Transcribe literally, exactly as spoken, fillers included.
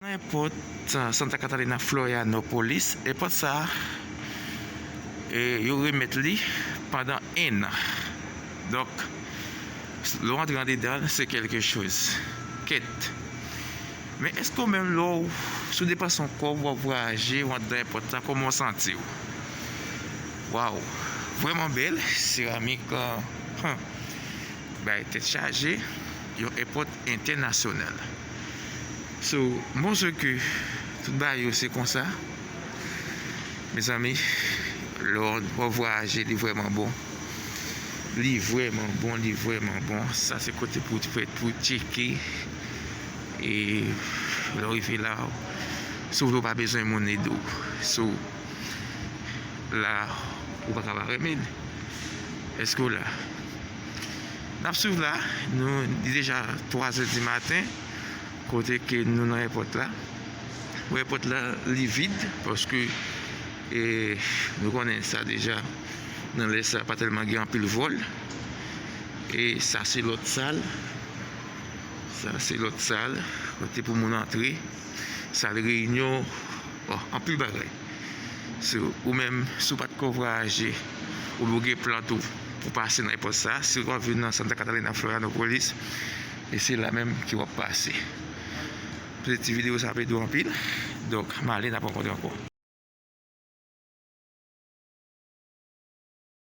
Èpòt Santa Catalina Florianopolis, èpòt sa a, e, yo remèt li pandan en an. Donk, lè w antre andedan l, se kèlke choz. Kèt. Men èske w menm lè w, si w depanse yon kòb, w ap vwayaje, w antre nan èpòt la, kòman w santi w? Waw! Vrèman bèl, seramik, euh, hmm, bay tèt chaje, yon èpòt entènasyonal. So, m panse ke tout bagay yo se konsa. Mezanmi, lè w vwayaje, li vrèman bon. Li vrèman bon, li vrèman bon. Sa se kote pou w fè tou tcheke. E lè w rive la, si w vle, w pa bezwen moun ede w. So, la, ou pa ka pa renmen l. Èske w la? N ap swiv la, nou, li deja twa zè di maten, kote ke nou nan èpòt la. Bon, èpòt la, li vid, paske, e, nou konnen sa deja, nan lè sa, pa tèlman gen anpil vòl. E sa, se lòt sal. Sa, se lòt sal, kote pou moun antre. Sal reyinyon, bon, anpil bagay. So, ou menm, si w pa t ko vwayaje, oubyen w gen plan tou pou pase nan èpòt sa, si w ap vin nan Santa Catalina, Florianopolis, e se la menm ke w ap pase. Petèt ti videyo sa ap ede w anpil. Donk, m ale, n ap rankontre ankò.